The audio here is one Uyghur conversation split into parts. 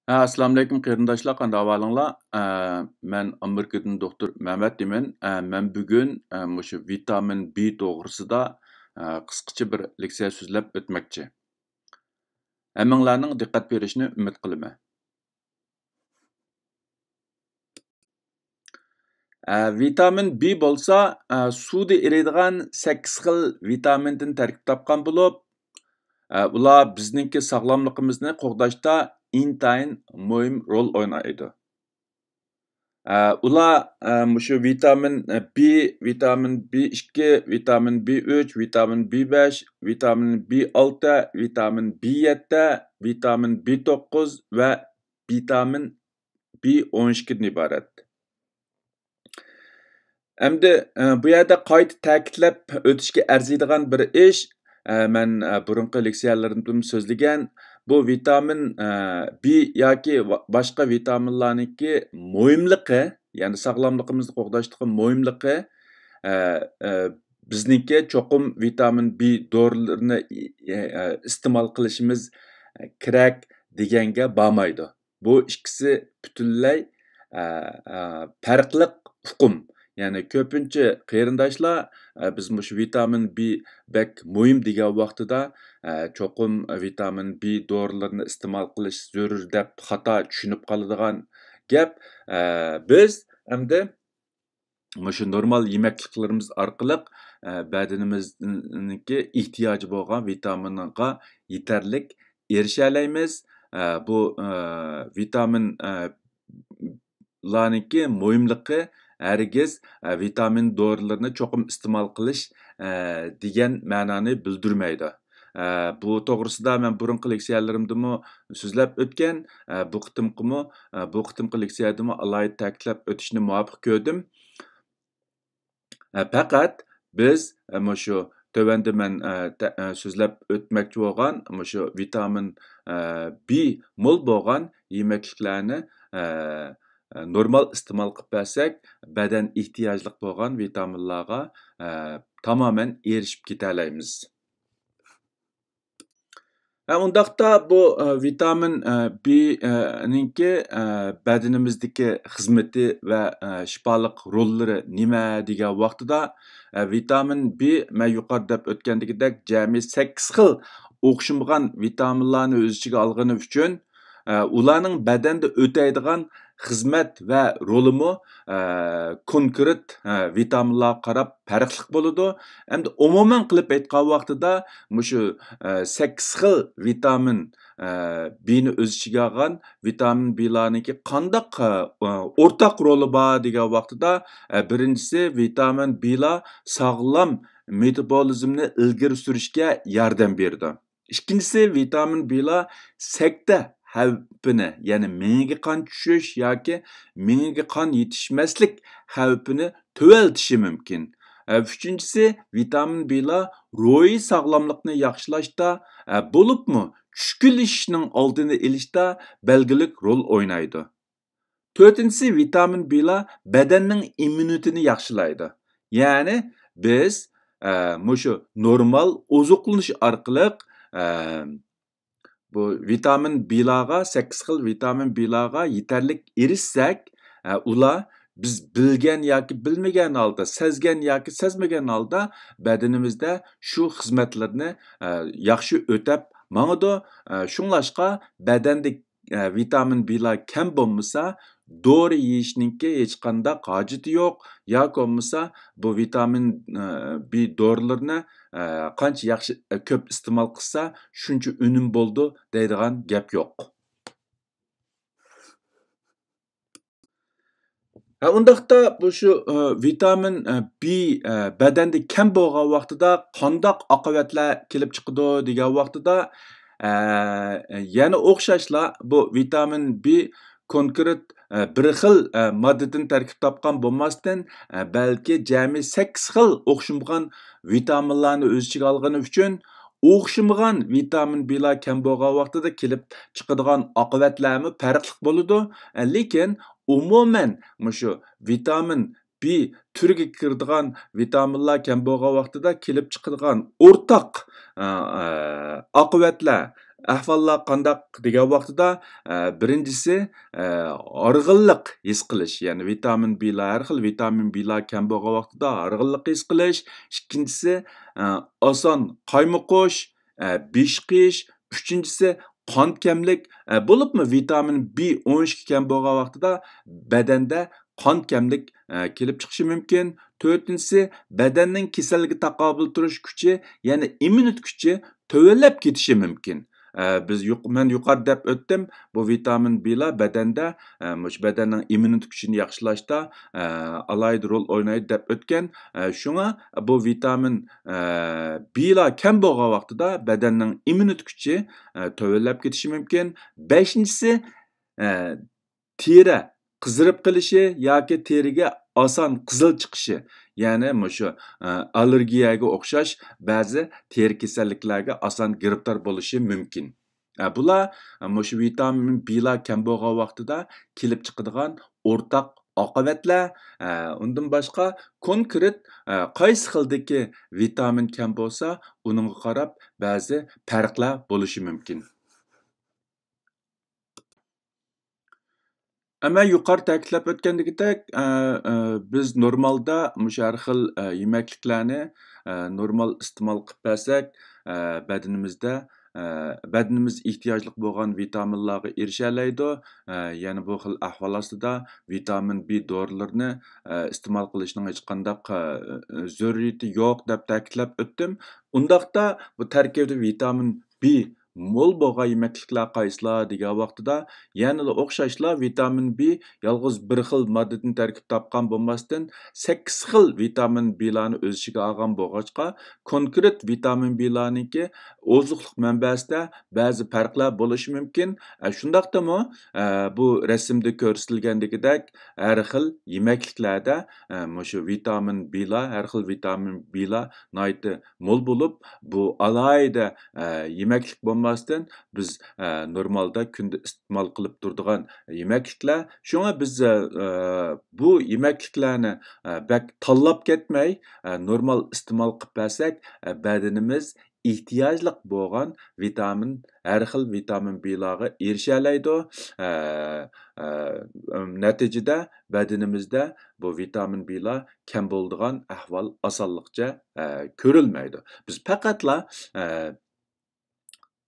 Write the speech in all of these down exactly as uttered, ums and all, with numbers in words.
ھە، ئەسسالامۇئەلەيكۇم قېرىنداشلار، قانداق ئەھۋالىڭلار؟ ئە، مەن ئامېرىكىدىن دوختۇر مەمەت دېمەن. ئە، مەن بۈگۈن، ئە، مۇشۇ ۋىتامىن بى توغرىسىدا، ئە، قىسقىچە بىر لېكسىيە سۆزلەپ ئۆتمەكچى. ھەممىڭلارنىڭ دىققەت بېرىشىنى ئۈمىد قىلىمەن. ئە، ۋىتامىن بى بولسا، ئە، سۇدا ئېرىيدىغان سەككىز خىل ۋىتامىندىن تەركىب تاپقان بولۇپ، ئە، ئۇلار بىزنىڭكى ساغلاملىقىمىزنى قوغداشتا ئىنتايىن مۇھىم رول ئوينايدۇ. ئە، ئۇلار، ئە، مۇشۇ ۋىتامىن بى، ۋىتامىن بى ئىككى، ۋىتامىن بى ئۈچ، ۋىتامىن بى بەش، ۋىتامىن بى ئالتە، ۋىتامىن بى يەتتە، ۋىتامىن بى توققۇز ۋە ۋىتامىن بى ئون ئىككىدىن ئىبارەت. ئەمدى، ئە، بۇ يەردە قايتا تەكىتلەپ ئۆتۈشكە ئەرزىيدىغان بىر ئىش، ئە، مەن، ئە، بۇرۇنقى لېكسىيەلىرىمدىمۇ سۆزلىگەن، بۇ ۋىتامىن، ئە، بى ياكى ۋا-، باشقا ۋىتامىنلارنىڭكى مۇھىملىقى، يەنى ساغلاملىقىمىزنى قوغداشتىكى مۇھىملىقى، ئە، ئە، بىزنىڭكى چوقۇم ۋىتامىن بى دورىلىرىنى، ئى-، ئى-، ئە، ئىستېمال قىلىشىمىز كېرەك دېگەنگە بارمايدۇ. بۇ ئىككىسى پۈتۈنلەي، ئە، ئە، پەرقلىق ئۇقۇم. يەنى كۆپىنچە قېرىنداشلار، ئە، بىز مۇشۇ ۋىتامىن بى بەك مۇھىم دېگەن ۋاقتىدا، ئە، چوقۇم ۋىتامىن بى دورىلىرىنى ئىستېمال قىلىش زۆرۈر دەپ خاتا چۈشىنىپ قالىدىغان گەپ. ئە، بىز ئەمدى مۇشۇ نورمال يېمەكلىكلىرىمىز ئارقىلىق، ئە، بەدىنىمىزنىڭكى ئېھتىياجى بولغان ۋىتامىنغا يېتەرلىك ئېرىشەلەيمىز. ئە، بۇ، ئە، ۋىتامىن، ئە، لارنىڭكى مۇھىملىقى ھەرگىز، ئە، ۋىتامىن دورىلىرىنى چوقۇم ئىستېمال قىلىش، ئە، دېگەن مەنانى بىلدۈرمەيدۇ. ئە، بۇ توغرىسىدا مەن بۇرۇنقى لېكسىيەلىرىمدىمۇ سۆزلەپ ئۆتكەن. ئە، بۇ قېتىمقىمۇ، ئە، بۇ قېتىمقى لېكسىيەدىمۇ ئالاھىدە تەكىتلەپ ئۆتۈشنى مۇۋاپىق كۆردۈم. ئە، پەقەت بىز، ئە، مۇشۇ تۆۋەندە مەن، ئە، تە-، ئە، سۆزلەپ ئۆتمەكچى بولغان مۇشۇ ۋىتامىن، ئە، بى مول بولغان يېمەكلىكلەرنى، ئە، ئە، نورمال ئىستېمال قىلىپ بەرسەك، بەدەن ئېھتىياجلىق بولغان ۋىتامىنلارغا، ئە، تامامەن ئېرىشىپ كېتەلەيمىز. ھە، ئۇنداقتا بۇ، ئە، ۋىتامىن، ئە، بى، ئە، نىڭكى، ئە، بەدىنىمىزدىكى خىزمىتى ۋە، ئە، شىپالىق روللىرى نېمە دېگەن ۋاقتىدا، ئە، ۋىتامىن بى، مەن يۇقىرىدا دەپ ئۆتكەندىكىدەك، جەمئىي سەككىز خىل ئوخشىمىغان ۋىتامىنلارنى ئۆز ئىچىگە ئالغىنى ئۈچۈن، ئە، ئۇلارنىڭ بەدەندە ئۆتەيدىغان خىزمەت ۋە رولىمۇ، ئە، كونكرېت، ئە، ۋىتامىنلارغا قاراپ پەرقلىق بولىدۇ. ئەمدى ئومۇمەن قىلىپ ئېيتقان ۋاقتىدا مۇشۇ، ئە، سەككىز خىل ۋىتامىن، ئە، بىنى ئۆز ئىچىگە ئالغان ۋىتامىن بىلارنىڭكى قانداق، ئە، ئورتاق رولى بار دېگەن ۋاقتىدا، ئە، بىرىنچىسى، ۋىتامىن بىلار ساغلام مېتابولىزمنى ئىلگىرى سۈرۈشكە ياردەم بېرىدۇ. ئىككىنچىسى، ۋىتامىن بىلار سەكتە خەۋپىنى، يەنى مېڭىگە قان چۈشۈش ياكى مېڭىگە قان يېتىشمەسلىك خەۋپىنى تۆۋەنلىتىشى مۇمكىن. ئە، ئۈچىنچىسى، ۋىتامىن بىلار روھىي ساغلاملىقنى ياخشىلاشتا، ئە، بولۇپمۇ چۈشكۈنلىشىشنىڭ ئالدىنى ئېلىشتا بەلگىلىك رول ئوينايدۇ. تۆتىنچىسى، ۋىتامىن بىلار بەدەننىڭ ئىممۇنىتېتىنى ياخشىلايدۇ. يەنى بىز، ئە، مۇشۇ نورمال ئوزۇقلىنىش ئارقىلىق، ئە، بۇ ۋىتامىن بىلارغا، سەككىز خىل ۋىتامىن بىلارغا يېتەرلىك ئېرىشسەك، ئە، ئۇلار بىز بىلگەن ياكى بىلمىگەن ھالدا، سەزگەن ياكى سەزمىگەن ھالدا بەدىنىمىزدە شۇ خىزمەتلىرىنى، ئە، ياخشى ئۆتەپ ماڭىدۇ. ئە، شۇڭلاشقا بەدەندە ئە، ۋىتامىن بىلار كەم بولمىسا، دورا يېيىشنىڭكى ھېچقانداق ھاجىتى يوق. ياكى بولمىسا، بۇ ۋىتامىن، ئە، بى دورىلىرىنى، ئە، قانچە ياخشى، ئە، كۆپ ئىستېمال قىلسا، شۇنچە ئۈنۈم بولىدۇ دەيدىغان گەپ يوق. ھە، ئۇنداقتا بۇ شۇ، ئە، ۋىتامىن، ئە، بى، ئە، بەدەندە كەم بولغان ۋاقتىدا قانداق ئاقىۋەتلەر كېلىپ چىقىدۇ دېگەن ۋاقتىدا، ئە، يەنە ئوخشاشلا بۇ ۋىتامىن بى كونكرېت، ئە، بىر خىل، ئە، ماددىدىن تەركىب تاپقان بولماستىن، ئە، بەلكى جەمئىي سەككىز خىل ئوخشىمىغان ۋىتامىنلارنى ئۆز ئىچىگە ئالغىنى ئۈچۈن، ئوخشىمىغان ۋىتامىن بىلار كەم بولغان ۋاقتىدا كېلىپ چىقىدىغان ئاقىۋەتلەرمۇ پەرقلىق بولىدۇ. ئە، لېكىن ئومۇمەن مۇشۇ ۋىتامىن بى تۈرىگە كىرىدىغان ۋىتامىنلار كەم بولغان ۋاقتىدا كېلىپ چىقىدىغان ئورتاق، ئە، ئە، ئاقىۋەتلەر ئەھۋاللار قانداق دېگەن ۋاقتىدا، ئە، بىرىنچىسى، ئە، ھارغىنلىق ھېس قىلىش، يەنى ۋىتامىن بىلار، ھەر خىل ۋىتامىن بىلار كەم بولغان ۋاقتىدا ھارغىنلىق ھېس قىلىش، ئىككىنچىسى، ئە، ئاسان قايمۇقۇش، ئە، بېشى قېيىش، ئۈچىنچىسى، قان كەملىك، ئە، بولۇپمۇ ۋىتامىن بى ئون ئىككى كەم بولغان ۋاقتىدا بەدەندە قان كەملىك، ئە، كېلىپ چىقىشى مۇمكىن. تۆتىنچىسى، بەدەننىڭ كېسەلگە تاقابىل تۇرۇش كۈچى، يەنى ئىممۇنىتېت كۈچى تۆۋەنلەپ كېتىشى مۇمكىن. ئە، بىز يۇق-، مەن يۇقىرىدا دەپ ئۆتتۈم، بۇ ۋىتامىن بىلار بەدەندە، ئە، مۇشۇ بەدەننىڭ ئىممۇنىتېت كۈچىنى ياخشىلاشتا، ئە، ئالاھىدە رول ئوينايدۇ دەپ ئۆتكەن. ئە، شۇڭا بۇ ۋىتامىن، ئە، بىلار كەم بولغان ۋاقتىدا بەدەننىڭ ئىممۇنىتېت كۈچى، ئە، تۆۋەنلەپ كېتىشى مۇمكىن. بەشىنچىسى، ئە، تېرە قىزىرىپ قېلىشى ياكى تېرىگە ئاسان قىزىل چىقىشى، يەنى مۇشۇ، ئە، ئاللېرگىيەگە ئوخشاش بەزى تېرە كېسەللىكلەرگە ئاسان گىرىپتار بولۇشى مۇمكىن. ئە، بۇلار، ئە، مۇشۇ ۋىتامىن بىلار كەم بولغان ۋاقتىدا كېلىپ چىقىدىغان ئورتاق ئاقىۋەتلەر. ئە، ئۇندىن باشقا كونكرېت، ئە، قايسى خىلدىكى ۋىتامىن كەم بولسا، ئۇنىڭغا قاراپ بەزى پەرقلەر بولۇشى مۇمكىن. ئەمما يۇقىرى تەكىتلەپ ئۆتكەندىكىدەك، ئە، ئە، بىز نورمالدا مۇشۇ ھەر خىل، ئە، يېمەكلىكلەرنى، ئە، نورمال ئىستېمال قىلىپ بەرسەك، ئە، بەدىنىمىزدە، ئە، بەدىنىمىز ئېھتىياجلىق بولغان ۋىتامىنلارغا ئېرىشەلەيدۇ. ئە، يەنە بۇ خىل ئەھۋال ئاستىدا ۋىتامىن بى دورىلىرىنى، ئە، ئىستېمال قىلىشنىڭ ھېچقانداق، ئە، ئە، زۆرۈرىيىتى يوق دەپ تەكىتلەپ ئۆتتۈم. ئۇنداقتا بۇ تەركىبىدە ۋىتامىن بى مول بولغان يېمەكلىكلەر قايسىلار دېگەن ۋاقتىدا، يەنىلا ئوخشاشلا ۋىتامىن بى يالغۇز بىر خىل ماددىدىن تەركىب تاپقان بولماستىن، سەككىز خىل ۋىتامىن بىلارنى ئۆز ئىچىگە ئالغان بولغاچقا، كونكرېت ۋىتامىن بىلارنىڭكى ئوزۇقلۇق مەنبەسىدە بەزى پەرقلەر بولۇشى مۇمكىن. ئە، شۇنداقتىمۇ، ئە، بۇ رەسىمدە كۆرسىتىلگەندىكىدەك ھەر خىل يېمەكلىكلەردە، ئە، مۇشۇ ۋىتامىن بىلار، ھەر خىل ۋىتامىن بىلار ناھايىتى مول بولۇپ، بۇ ئالاھىدە، ئە، يېمەكلىك بولماستىن، بىز، ئە، نورمالدا كۈندە ئىستېمال قىلىپ تۇرىدىغان يېمەكلىكلەر. شۇڭا بىز، ئە، ئە، بۇ يېمەكلىكلەرنى، ئە، بەك تاللاپ كەتمەي، ئە، نورمال ئىستېمال قىلىپ بەرسەك، ئە، بەدىنىمىز ئېھتىياجلىق بولغان ۋىتامىن، ھەر خىل ۋىتامىن بىلارغا ئېرىشەلەيدۇ. ئە، ئە، نەتىجىدە بەدىنىمىزدە بۇ ۋىتامىن بىلار كەم بولىدىغان ئەھۋال ئاسانلىقچە، ئە، كۆرۈلمەيدۇ. بىز پەقەتلا، ئە،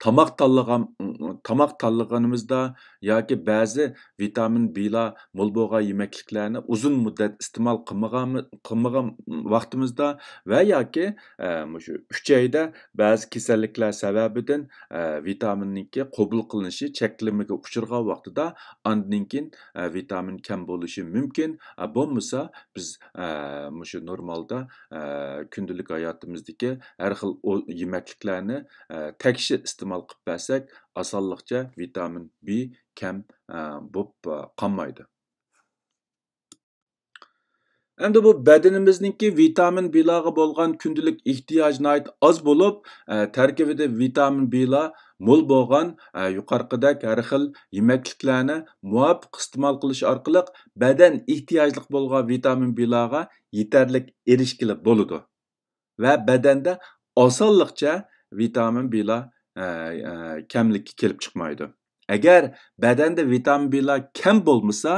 تاماق تاللىغان، تاماق تاللىغىنىمىزدا ياكى بەزى ۋىتامىن بىلار مول بولغان يېمەكلىكلەرنى ئۇزۇن مۇددەت ئىستېمال قىلمىغان، قىلمىغان ۋاقتىمىزدا ۋە ياكى، ئە، مۇشۇ ئۈچەيدە بەزى كېسەللىكلەر سەۋەبىدىن، ئە، ۋىتامىننىڭكى قوبۇل قىلىنىشى چەكلىمىگە ئۇچرىغان ۋاقتىدا ئاندىن كېيىن، ئە، ۋىتامىن كەم بولۇشى مۇمكىن. ئە، بولمىسا بىز، ئە، مۇشۇ نورمالدا، ئە، كۈندىلىك ھاياتىمىزدىكى ھەر خىل ئو-، يېمەكلىكلەرنى، ئە، تەكشى ئىستېمال قىلىپ بەرسەك، ئاسانلىقچە ۋىتامىن بى كەم، ئە، بولۇپ، ئە، قالمايدۇ. ئەمدى بۇ بەدىنىمىزنىڭكى ۋىتامىن بىلارغا بولغان كۈندىلىك ئېھتىياجى ناھايىتى ئاز بولۇپ، ئە، تەركىبىدە ۋىتامىن بىلار مول بولغان، ئە، يۇقىرىقىدەك ھەر خىل يېمەكلىكلەرنى مۇۋاپىق ئىستېمال قىلىش ئارقىلىق بەدەن ئېھتىياجلىق بولغان ۋىتامىن بىلارغا يېتەرلىك ئېرىشكىلى بولىدۇ. ۋە بەدەندە ئاسانلىقچە ۋىتامىن بىلار، ئە، ئە، كەملىككە كېلىپ چىقمايدۇ. ئەگەر بەدەندە ۋىتامىن بىلار كەم بولمىسا،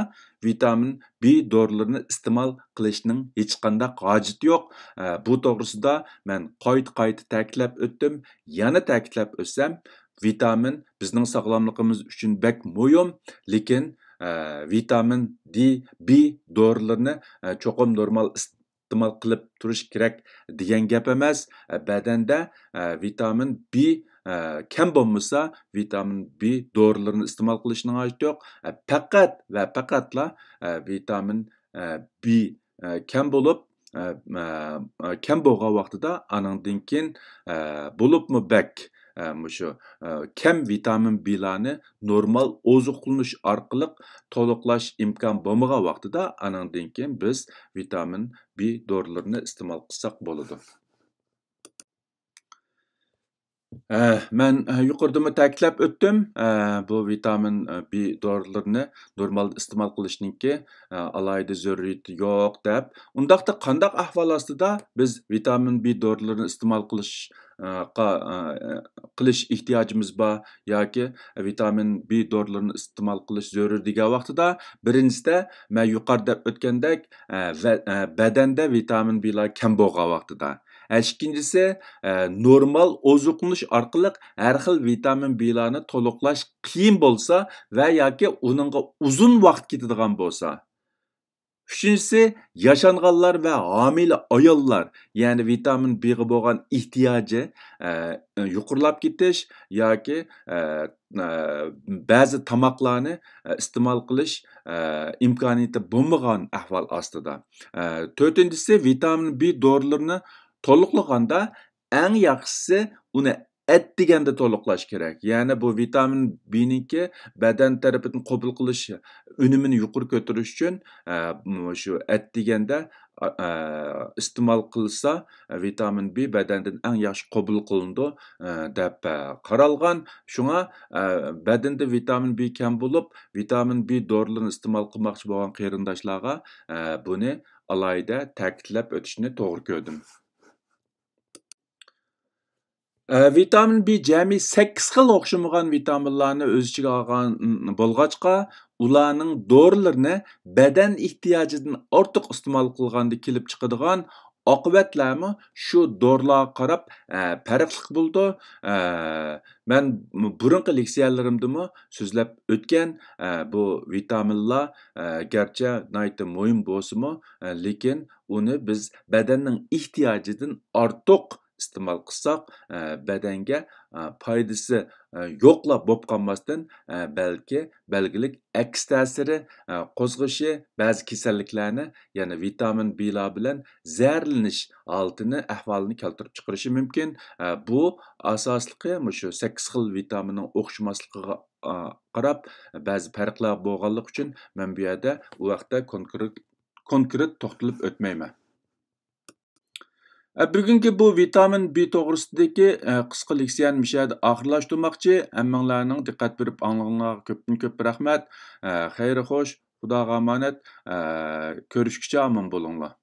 ۋىتامىن بى دورىلىرىنى ئىستېمال قىلىشنىڭ ھېچقانداق ھاجىتى يوق. ئە، بۇ توغرىسىدا مەن قايتا-قايتا تەكىتلەپ ئۆتتۈم. يەنە تەكىتلەپ ئۆتسەم، ۋىتامىن بىزنىڭ ساغلاملىقىمىز ئۈچۈن بەك مۇھىم، لېكىن، ئە، ۋىتامىن دى، بى دورىلىرىنى، ئە، چوقۇم نورمال ئىس-، ئىستېمال قىلىپ تۇرۇش كېرەك دېگەن گەپ ئەمەس. بەدەندە، ئە، ۋىتامىن بى، ئە، كەم بولمىسا، ۋىتامىن بى دورىلىرىنى ئىستېمال قىلىشنىڭ ھاجىتى يوق. ئە، پەقەت ۋە پەقەتلا، ئە، ۋىتامىن، ئە، بى، ئە، كەم بولۇپ، ئە، ئە، ئە، كەم بولغان ۋاقتىدا ئانىڭدىن كېيىن، ئە، بولۇپمۇ بەك، ئە، مۇشۇ، ئە، كەم ۋىتامىن بىلارنى نورمال ئوزۇقلىنىش ئارقىلىق تولۇقلاش ئىمكان بولمىغان ۋاقتىدا، ئانىڭدىن كېيىن بىز ۋىتامىن بى دورىلىرىنى ئىستېمال قىلساق بولىدۇ. ئە، مەن، ئە، يۇقىرىدىمۇ تەكىتلەپ ئۆتتۈم. ئە، بۇ ۋىتامىن، ئە، بى دورىلىرىنى نورمال ئىستېمال قىلىشنىڭكى، ئە، ئالاھىدە زۆرۈرىيىتى يوق دەپ. ئۇنداقتا قانداق ئەھۋال ئاستىدا بىز ۋىتامىن بى دورىلىرىنى ئىستېمال قىلىش، ئە، قا-، ئە، قىلىش ئېھتىياجىمىز بار ياكى ۋىتامىن بى دورىلىرىنى ئىستېمال قىلىش زۆرۈر دېگەن ۋاقتىدا، بىرىنچىسىدە مەن يۇقىرىدا دەپ ئۆتكەندەك، ئە، ۋە-، ئە، بەدەندە ۋىتامىن بىلار كەم بولغان ۋاقتىدا. ئىككىنچىسى، ئە، نورمال ئوزۇقلىنىش ئارقىلىق ھەر خىل ۋىتامىن بىلارنى تولۇقلاش قىيىن بولسا ۋە ياكى ئۇنىڭغا ئۇزۇن ۋاقىت كېتىدىغان بولسا. ئۈچىنچىسى، ياشانغانلار ۋە ھامىلە ئاياللار، يەنى ۋىتامىن بىغا بولغان ئېھتىياجى، ئە، يۇقىرىلاپ كېتىش ياكى، ئە، ئە، بەزى تاماقلارنى، ئە، ئىستېمال قىلىش، ئە، ئىمكانىيىتى بولمىغان ئەھۋال ئاستىدا. ئە، تۆتىنچىسى، ۋىتامىن بى دورىلىرىنى تولۇقلىغاندا ئەڭ ياخشىسى ئۇنى ئەتىگەندە تولۇقلاش كېرەك. يەنى بۇ ۋىتامىن بىنىڭكى بەدەن تەرىپىدىن قوبۇل قىلىش ئۈنۈمىنى يۇقىرى كۆتۈرۈش ئۈچۈن، ئە، مۇشۇ ئەتىگەندە، ئە، ئىستېمال قىلسا، ۋىتامىن بى بەدەندىن ئەڭ ياخشى قوبۇل قىلىنىدۇ، ئە، دەپ، ئە، قارالغان. شۇڭا، ئە، بەدەندە ۋىتامىن بى كەم بولۇپ، ۋىتامىن بى دورىلىرىنى ئىستېمال قىلماقچى بولغان قېرىنداشلارغا، ئە، بۇنى ئالاھىدە تەكىتلەپ ئۆتۈشنى توغرا كۆردۈم. ئە، ۋىتامىن بى جەمئىي سەككىز خىل ئوخشىمىغان ۋىتامىنلارنى ئۆز ئىچىگە ئالغان، م، بولغاچقا، ئۇلارنىڭ دورىلىرىنى بەدەن ئېھتىياجىدىن ئارتۇق ئىستېمال قىلغاندا كېلىپ چىقىدىغان ئاقىۋەتلەرمۇ شۇ دورىلارغا قاراپ، ئە، پەرقلىق بولىدۇ. ئە، مەن بۇرۇنقى لېكسىيەلىرىمدىمۇ سۆزلەپ ئۆتكەن، ئە، بۇ ۋىتامىنلار، ئە، گەرچە ناھايىتى مۇھىم بولسىمۇ، ئە، لېكىن ئۇنى بىز بەدەننىڭ ئېھتىياجىدىن ئارتۇق ئىستېمال قىلساق، ئە، بەدەنگە، ئە، پايدىسى، ئە، يوقلا بولۇپ قالماستىن، ئە، بەلكى بەلگىلىك ئەكس تەسىرى، ئە، قوزغىشى، بەزى كېسەللىكلەرنى، يەنى ۋىتامىن بىلار بىلەن زەھەرلىنىش ھالىتىنى، ئەھۋالىنى كەلتۈرۈپ چىقىرىشى مۇمكىن. ئە، بۇ ئاساسلىقى مۇشۇ سەككىز خىل ۋىتامىننىڭ ئوخشىماسلىقىغا، ئە، قاراپ بەزى پەرقلەر بولغانلىقى ئۈچۈن مەن بۇ يەردە ئۇ ھەقتە كونكرېت، كونكرېت توختىلىپ ئۆتمەيمەن. ئە، بۈگۈنكى بۇ ۋىتامىن بى توغرىسىدىكى، ئە، قىسقا لېكسىيەنى مۇشۇ يەردە ئاخىرلاشتۇرماقچى. ھەممىڭلارنىڭ دىققەت بېرىپ ئاڭلىغىنىڭلارغا كۆپتىن كۆپ رەھمەت. ئە، خەير خوش، خۇداغا ئامانەت. ئە، كۆرۈشكىچە ئامان بولۇڭلار.